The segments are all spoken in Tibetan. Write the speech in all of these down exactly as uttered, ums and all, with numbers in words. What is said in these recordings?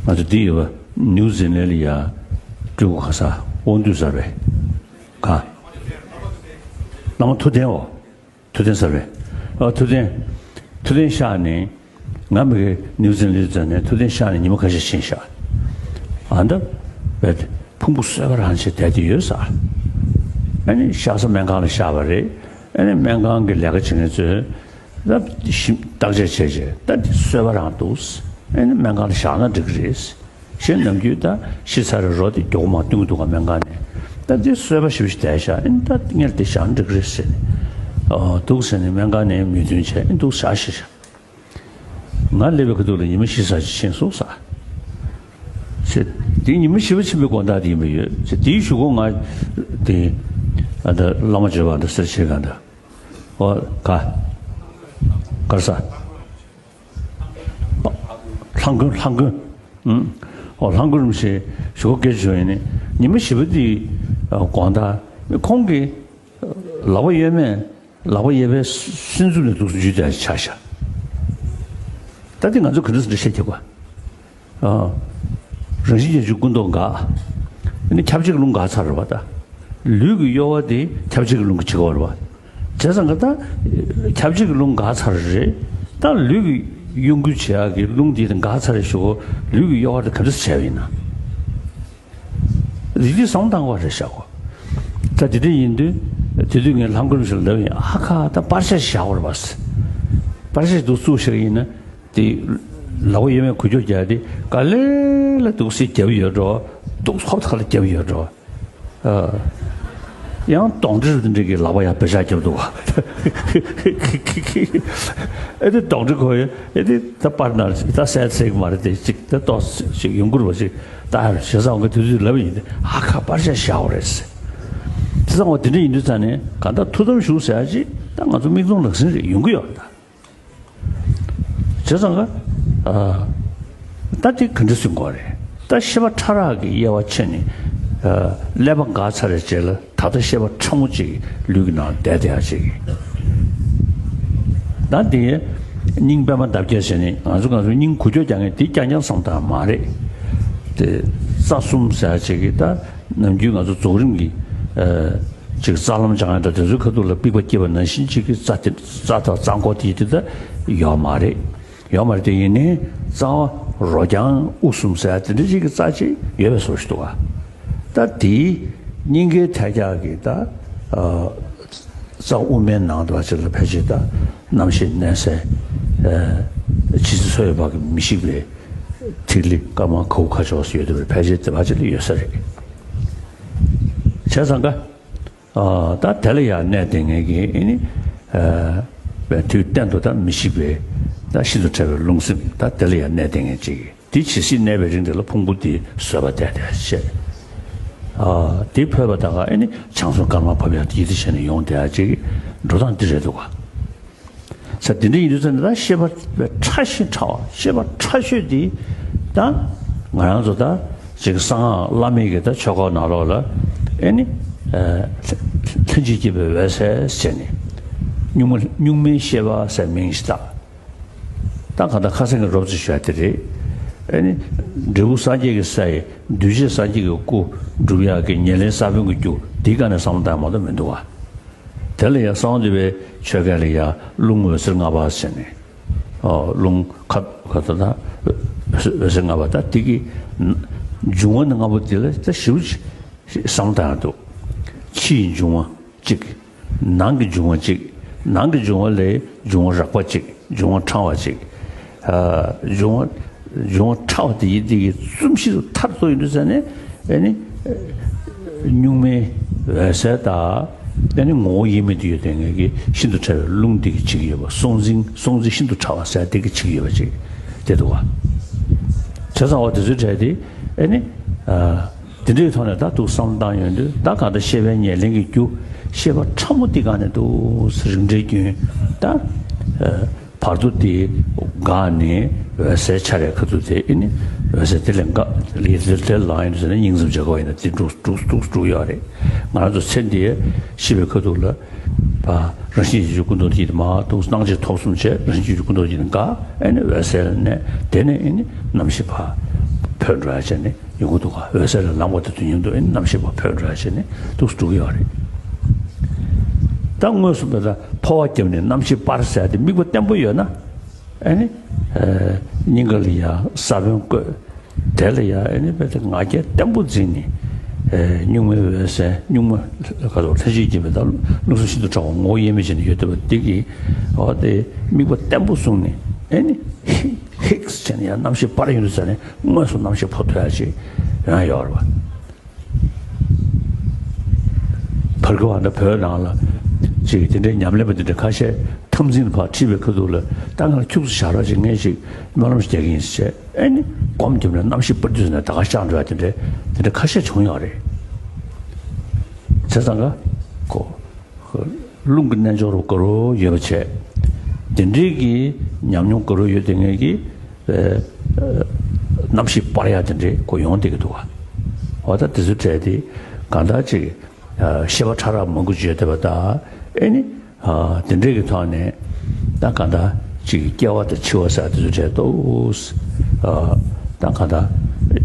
ང་ཚོ་འདི་ཡོད་པ་ནིའུ་ཛི་ལན་ལ་ཡ་སྤྲུལ་སྐུ་ག་ས་དབང་འདུས་ས་རེད། ག་བླ་མ་ཐུབ་བསྟན་འོ། ཐུབ་བསྟན་ས་རེད། ཨ་ཐུབ་བསྟན། ཐུབ་བསྟན་གཤེགས་ནས་ང་མི་གི་ནིའུ་ཛི་ལན་ལ་འཛུལ་ནས་ཐུབ་བསྟན་གཤེགས་ནས་ཉི་མ་ཁ་ཤས་ཕྱིན་ཤག་ཨ་འདབ་བས་ཕུང་པོ་གསོལ་བ་རང་བྱས་བསྡད་དེ་ཡོད་ས། ཨ་ནི་གཤེགས་ས་སྨན་ཁང་ལ་བཞག་པ་རེད། ཨ་ནི་སྨན་ཁང་གི་ལས་ཀ་བྱེད་མཁན་ཚོས་ད་ཞིབ་བརྟག་དཔྱད་བྱས་རྗེས་ད་འདི་གསོལ་བ་རང་འདུག་ཨ་ནི་སྨན་ཁང་ལ་བཞག་ན་འགྲིག་གི་རེད། གཞན་ནམ་རྒྱུན་ད་ཤི་ཚར་རེ་རོ་དེ་མགྱོགས་མ་བཏུང་གི་འདུག་ག་སྨན་ཁང་ནས། ད་འདི་གསོལ་བ་ཞིབ་ཞིབ་བསྡད་ཤག་ཨ་ནི་ད་སྔོན་ལ་དེ་བཞག་ན་འགྲིག་གི་རེད་ཟེར་ནས། ཨོ་འདུག་ཟེར་ནས་སྨན་ཁང་ནས་མོས་མཐུན་བྱས་ཨ་ནི་འདུག་བཞག་ཤི་ཤག་ང་སླེབས་པའི་ཁ་ཐུག་ལ་ཉི་མ་བཞི་ཙམ་ཅིག་ཕྱིན་སོང་ས། ཅེས། དེ་ཉི་མ་བཞི་པ་ཕྱིན་པའི་དགོང་དག་དེ་ཡིན་པ་ཡོད་ཅེས་དེའི་གཞུག་གུ་ང་དེ་ཨ་ད་བླ་མ་བརྗོད་པ་འདི་སེར་ཆེ་ག་འདི་ཨོ་ག་གར་ས་ལྷ་མགོན་ལྷ་མགོན་ཨུ་ཨོ་ལྷ་མགོན་རིན་པོ་ཆེ་གཞུག་གུ་སྐད་ཆ་བྱུང་ཡིན་ནི་ཉི་མ་བཞི་པ་དེའི་དགོང་དག་ཁོང་གིས་ལག་པ་གཡས་མས། ལག་པ་གཡས་པའི་སེམས་ཚུལ་ནས་འདུག་སེ་འཇུས་བསྡད་ཆགས་ཤག་ད་དེ་ང་ཚོ་ག་འདྲ་སེ་འདྲ་བཤད་ཀྱི་གོ། ཨ། རང་བཞིན་གྱིས་འཇུག་ཀུན་རྟོག་འགག་ཨ་ནི་ཁྱབ་བྱེད་ཀྱི་རླུང་འགག་ཚར་བ་ད། ལུས་ཀྱི་གཡོ་བ་དེ་ཁྱབ་བྱེད་ཀྱི་རླུང་གིས་བྱེད་ཀྱི་ཡོད་རེད་བ། བྱས་ཙང་ཀ་ད། ཁྱབ་བྱེད་ཀྱི་རླུང་འགག་ཚར་རེད། ད་ལུས་ཀྱི་གཡོ་འགུལ་བྱེད་ཡག་གི་རླུང་དེ་འགག་ཚར་རེད་ཞུ་གོ། ལུས་ཀྱི་གཡོ་བ་དེ་ག་འདྲ་སེ་བྱས་པ་ཡིན་ན། རིགས་རུས་བསམ་བློ་བཏང་དགོས་རེད་ཤག་གོ། ད་དེ་འདྲ་ཡིན་དུས། དེ་དུས་ངས་ལྷ་མགོན་ཞིག་ལབ་ཡིན་ཨ་ཁ་ད་པར་ཆས་བཞག་དགོས་རེད་པ། པར་ཆས་འདུག་བཙུགས་བཞག་ཡིན་ན། དེ། ལག་པ་གཡས་མས་འགུལ་སྐྱོད་རྒྱག་དེ་ག་ལེ་ལ་འདུག་སེ་རྒྱབ་ཡོད་འགྲོ། འདུག་ཧོབ་ཐག་ལ་རྒྱབ་ཡོད་འགྲོ། ཨ། ཡང་གདོན་འདྲེ་རེད་འདྲེ་གི་ལག་པ་ཡང་བེ་ཤ་རྒྱབ་འདུག་བ། ཨེ་དེ་གདོན་འདྲེ་ཁོ་ཡོད་ཨེ་དེ་ད་པར་ན་ད་སད་སེག་མ་རེད་དེ་ཅིག་ད་ཏོག་ཅིག་ཡོང་གི་རེད་བ་ཅིག་ད་ཧར་ཞེ་ས་འོང་གི་དུས་དུས་ལབ་ཡིན་ཏེ་ཧ་ཁ་པར་ཤ་བཞག་འོ་རེད་ཟེར། དེ་ཚང་བ་དེ་འདྲ་ཡིན་དུས་ཙང་ནས་ག་ད་ཐུགས་དམ་བཞུགས་ཟེར་ཡ་ཅིག་ད་ང་ཚོ་མིག་མཐོང་ལག་ཟིན་རེད་ཡོང་གི་ཡོད་རེད་ད། བྱས་ཙང་ག་ཨ། ད་དེ་ག་འདྲ་སེ་དགོས་རེད། ད་ཤེས་པ་ཕྲ་རགས་ཀྱི་དབྱེ་བ་ཕྱེ་ནས། ཨ། ཀླད་པ་འགག་ཚར་བའི་རྗེས་ལ་ད་ལྟ་ཤེས་པ་ཕྲ་མོ་ཅིག་ལུས་ཀྱི་ནང་བསྡད་བསྡད་ཡ་ཅིག་ད་དེ་སྙིང་པད་མ་འདབ་བརྒྱ་བྱས་ནས་ང་ཚོ་ང་ཚོའི་སྙིང་འགུལ་སྐྱོད་རྒྱག་མཁན་དེ་རྐྱང་རྐྱང་བསམ་སྟངས་མ་རེད། དེ་རྩ་གསུམ་ཟེར་ཡ་ཅིག་གི་ད། ནམ་རྒྱུན་ང་ཚོ་རྫོགས་རིམ་གྱི། ཨ། ཅིག་རྩ་ལམ་སྦྱང་ཡ་འདྲ་དེ་ཚོའི་ཁ་ཐུག་ལ་པིག་པ་སྐྱེས་པ་ནང་བཞིན་ཅིག་གི་རྩ་དེ་རྩ་དང་རྩ་འགོ་དེ་དེ་ད་ཡོད་མ་རེད། ཡོད་མ་རེད་དེ་ཡིན་ནའི་རྩ་བ་རོ་རྐྱང་དབུ་གསུམ་ཟེར་ཡ་དེ་འདྲ་ཅིག་གི་རྩ་ཅིག་ཡོད་པའི་བཟོ་ཞིག་འདུག་ག་ད་དེའི་སྙིང་གའི་ཐད་ཀྱག་གི་ད། ཨ། རྩ་དབུ་མའི་ནང་དུ་བ་ཅིག་ལ་ཕལ་ཆེར་ད་རྣམ་ཤེས་མནན་ས། ཨ། ཇི་སྲིད་འཚོ་ཡི་བར་གྱི་མི་ཤིགས་པའི་ཐིག་ལེ་དཀར་དམར་ག་དགུ་ཁ་ཕྱོགས་སུ་ཡོད་དེ་བས་ཕལ་ཆེར་དེ་བ་ཅིག་ལ་ཡོད་ས་རེད། བྱས་ཙང་ཀ་ཨ། ད་དེ་ལ་ཡང་གནས་བསྡད་མཁན་གྱི་ཨེ་ནི། ཨ། བའི་དུས་གཏན་དུ་ད་མི་ཤིགས་པའི་ད་ཤིན་ཏུ་ཕྲ་བའི་རླུང་སེམས་ད་དེ་ལ་ཡང་གནས་བསྡད་མཁན་ཅིག་གིས་དེ་ཇི་སྲིད་གནས་པའི་རིང་དེ་ལ་ཕུང་པོ་དེ་བཟོད་པ་བསྡད་བསྡད་བྱས། ཨ། དེ་ཕོད་པ་ད་ག་ཨེ་ནི་ཆང་སོང་སྐར་མ་བབས་ཡག་དེ་ཡིད་དུ་བྱས་ནས་ཡོང་བསྡད་ཡག་ཅིག་གི་འགྲོ་སྟངས་འདི་རེད་འདུག་ག་ས་དེ་འདྲ་ཡིན་དུས་ཙམ་ནས་ད་ཤེས་པ་ཕྲ་ཞིང་ཕྲ་བ་ཤེས་པ་ཕྲ་ཤོས་དེ་ད་ང་རང་ཚོ་ད་ཅིག་གསང་སྔགས་བླ་མེད་ཀྱི་ད་ཆོས་སྐོར་ནང་ལོགས་ལ་ཨེ་ནི། ཨ། ལྷན་ཅིག་སྐྱེས་པའི་འོད་གསལ་ཟེར་ནས་གཉུག་མ་གཉུག་མའི་ཤེས་པ་ཟེར་མིང་ཞིག་བཏགས། ད་གང་ལྟར་ཁ་སང་གི་རོབ་ཙམ་ཞུ་ཡ་དེ་རེད། ཨེ་ནི། འབྲས་བུ་སངས་རྒྱས་ཀྱི་ས་ཡི་གདུལ་བྱ་སངས་རྒྱས་ཀྱི་སྐུ་སྒྲུབ་ཡག་གི་ཉེར་ལེན་ས་བོན་གྱི་རྒྱུ་དེའི་སྒང་ནས་བསམ་བློ་བཏང་མ་གཏོགས་མི་འདུག་བ། དེ་ལ་ཡང་གསང་བ་འདུས་པའི་ཆོས་སྐད་ལ་ཡང་རླུང་འོད་ཟེར་ལྔ་པ་ཟེར་ནས། ཨོ། རླུང་ཁ་ཁ་ད་ད་འོད་ཟེར་ལྔ་པ་ད་དེ་གི་འབྱུང་བ་ནི་ལྔ་པོ་དེ་ལ་ད་ཞིབ་ཅིག་བསམ་བློ་བཏང་ཡག་འདུག་ཕྱི་ཡི་འབྱུང་བ་གཅིག་ནང་གི་འབྱུང་བ་གཅིག་ནང་གི་འབྱུང་བ་ལས་འབྱུང་བ་རགས་པ་གཅིག་འབྱུང་བ་ཕྲ་བ་གཅིག་ཨ། འབྱུང་བ་འབྱུང་བ་ཕྲ་བ་དེ་ཡིན་དེ་གི་རྩོམ་གཤིས་སུ་མཐར་ཐུག་ཡིན་དུས་ཙང་ནས་ཨེ་ནི། གཉུག་མའི་འོད་གསལ་དང་ཨེ་ནི་ངོ་བོ་དབྱེར་མེད་དུ་ཡོད་དེ་ངེད་ཀྱི་ཤིན་ཏུ་ཕྲ་བའི་རླུང་དེ་གི་གཅིག་ཡོད་པ་སྲོག་འཛིན་སྲོག་འཛིན་ཤིན་ཏུ་ཕྲ་བ་ཟེར་དེ་གི་གཅིག་ཡོད་པ་གཅིག་དེ་འདུག་བ། བྱས་ཙང་བ་དེ་ཚོའི་གྲས་དེ་ཨེ་ནི། ཨ། དེ་འདྲའི་ཐོག་ནས་ད་འདུག་བསམ་བཏང་ཡོང་དུས་ད་གང་ལྟར་ཤེས་པའི་ཉེར་ལེན་གྱི་རྒྱུ་ཤེས་པ་ཕྲ་མོ་དེ་ག་ནས་འདུག་རིགས་འགྲེའི་རྒྱུན་ད། བར་དོ་དེ་འགག་ནས་འོད་གསལ་འཆར་བའི་ཁ་ཐུག་དེ་ཨེ་ནི་འོད་གསལ་དེ་ལས་འགག་ལས་དེ་ལས་ལངས་ཡོང་དུས་ཟེར་ན་སྙིང་ཙམ་བྱེད་དགོས་ཡིན་ན་དེ་འགྲུབ་འགྲུབ་འགྲུབ་འགྲུབ་ཡོད་རེད། ང་རང་ཚོ་ཚེ་འདིའི་ཤེས་པའི་ཁ་ཐུག་ལ་ཕ་རང་བཞིན་གྱིས་ཀུན་རྟོག་གཅིག་དེ་མར་འདུག་སྣང་མཆེད་ཐོབ་གསུམ་བྱས་རང་བཞིན་གྱིས་ཀུན་རྟོག་གཅིག་དེ་འགག་ཨེ་ནི་འོད་གསལ་ནས་དེ་ནས་ཨེ་ནི་རྣམ་ཤེས་ཕར། འཕོས་འགྲོ་ཡ་བྱས་ནས་ཡོང་གི་འདུག་ག་འོད་གསལ་ལ་ལངས་པ་དང་དུས་མཉམ་དུ་ཨེ་ནི་རྣམ་ཤེས་པ་འཕོས་འགྲོ་ཡ་བྱས་ནས་འདུག་སེ་འགྲོ་གི་ཡོད་རེད། ད་དངོས་སུ་བྱས་ན་འཕོ་བ་བརྒྱབ་ནས་རྣམ་ཤེས་སྤར་ཟེར་ཡ་དེ་དམིགས་པ་བརྟན་པོ་ཡོད་ན། ཨེ་ནི། ཨེ། སྙིང་ག་ལ་ཡ་ས་བོན་བཀོད། དེ་ལ་ཡ་ཨེ་ནི་དཔེ་དེ་ང་རྒྱལ་བརྟན་པོ་འཛིན་ནས། ཨེ། གཉུག་མའི་འོད་གསལ་གཉུག་མ་ག་ཚོད་ལྷན་ཅིག་སྐྱེས་པའི་ད་རླུང་སེམས་ཤིན་ཏུ་ཕྲ་བ་ངོ་བོ་དབྱེར་མེད་ཅན་ནི་ཡོད་བསྡད་པ་འདི་གིས། འོ་དེ་དམིགས་པ་བརྟན་པོ་བཟུང་ནས་ཨེ་ནི་ཧིག་ཧིག་བྱས་ནས་ཡ་རྣམ་ཤེས་སྤར་ཡོང་དུས་ཙ་ནས་དངོས་སུ་རྣམ་ཤེས་འཕོ་ཐུབ་ཡ་ཅིག་ཡང་ཡོད་རེད་པ། བར་སྐབས་ཨ་ནི་བོད་ནང་ལ་ཅིག་དེ་འདྲའི་ཉམས་ལེན་པ་དེ་འདྲ་ཁ་ཤས་འཐབ་འཛིང་ཕར་ཁྲིད་པའི་ཁ་ཐུག་ལ་ད་ང་ལ་ཁྱུག་ཙམ་བཞག་རོགས་ཅིག་ངས་ཅིག་སྨོན་ལམ་ཞིག་རྒྱག་གི་ཡིན་ཟེར་བྱས་ཨེ་ནི་སྒོམ་བརྒྱབ་ནས་རྣམ་ཤེས་སྤར་དུས་ནས་ད་ག་ཤར་འགྲོ་ཡ་དེ་འདྲའི་དེ་འདྲ་ཁ་ཤས་བྱུང་ཡོད་རེད། བྱས་ཙང་ག་ཁོ་རླུང་གི་རྣལ་འབྱོར་རོ་དགའ་རོགས་ཡོད་པ་བྱས། དེ་འདྲའི་གི་ཉམས་མྱོང་དགའ་རོགས་ཡོད་དེ་ངས་ཀྱི། ཨེ། ཨེ། རྣམ་ཤེས་སྤར་ཡ་དེ་འདྲའི་གོ་ཡོང་བསྡད་ཀྱི་འདུག་ག་འོ་ད་དེ་ཚོའི་གྲས་དེ་གང་ལྟར་ཅིག་ཨ། ཤེས་པ་ཕྲ་རགས་མང་པོ་ཅིག་ཡོད་བསྡད་པ་ད་ཨེ་ནི། ཨ། དེ་འདྲའི་གི་ཐོག་ནས་ད་གང་ལྟར་ཅིག་སྐྱེ་བ་དང་འཆི་བ་ཟེར་དེ་ཚོའི་གྲས་ཏོག་ཙམ། ཨ། ད་གང་ལྟར་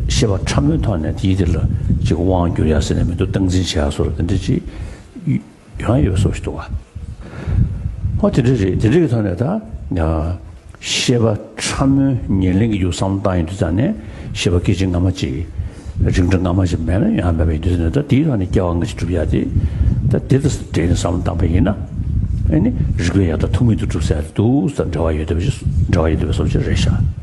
ཤེས་པ་ཕྲ་མོའི་ཐོག་ནས་དེའི་དེ་ལ་ཅིག་དབང་བསྒྱུར་ཡ་ཟེར་ནས་མི་འདུག་སྟངས་འཛིན་བྱེད་ཡ་སོགས་དེ་འདྲ་ཅིག་ཡོང་ཡོད་བཟོ་ཞིག་འདུག་ག་འོ་དེ་འདྲ་རེད། དེ་འདྲ་གི་ཐོག་ནས་ད་ཤེས་པ་ཕྲ་མོའི་ཉེར་ལེན་གྱི་རྒྱུ་བསམ་བློ་བཏང་ཡོང་དུས་ཙང་ནས་ཤེས་པ་སྐད་ཅིག་སྔ་མ་ཅིག་རིགས་འདྲ་སྔ་མ་ཞིག་མེད་ན་ཡང་མེད་པ་ཡིན་དུས་ཙང་ནས་ད་དེའི་ཐོག་ནས་སྐྱེ་བ་སྔ་ཕྱི་སྒྲུབ་ཡ་དེ་ད་དེ་དང་འབྲེལ་ནས་བསམ་བློ་བཏང་པ་ཡིན་ན་ཨེ་ནི་རིགས་པའི་ཡང་དག་ཐུག་མེད་དུ་གྲུབ་ཟེར་ཡ་དེ་འདུག་ད་འབྲེལ་བ་ཡོད་བསྡད་པ་ཞིག་འབྲེལ་བ་ཡོད་བསྡད་པ་བཟོ་ཞིག་རེད་ཤག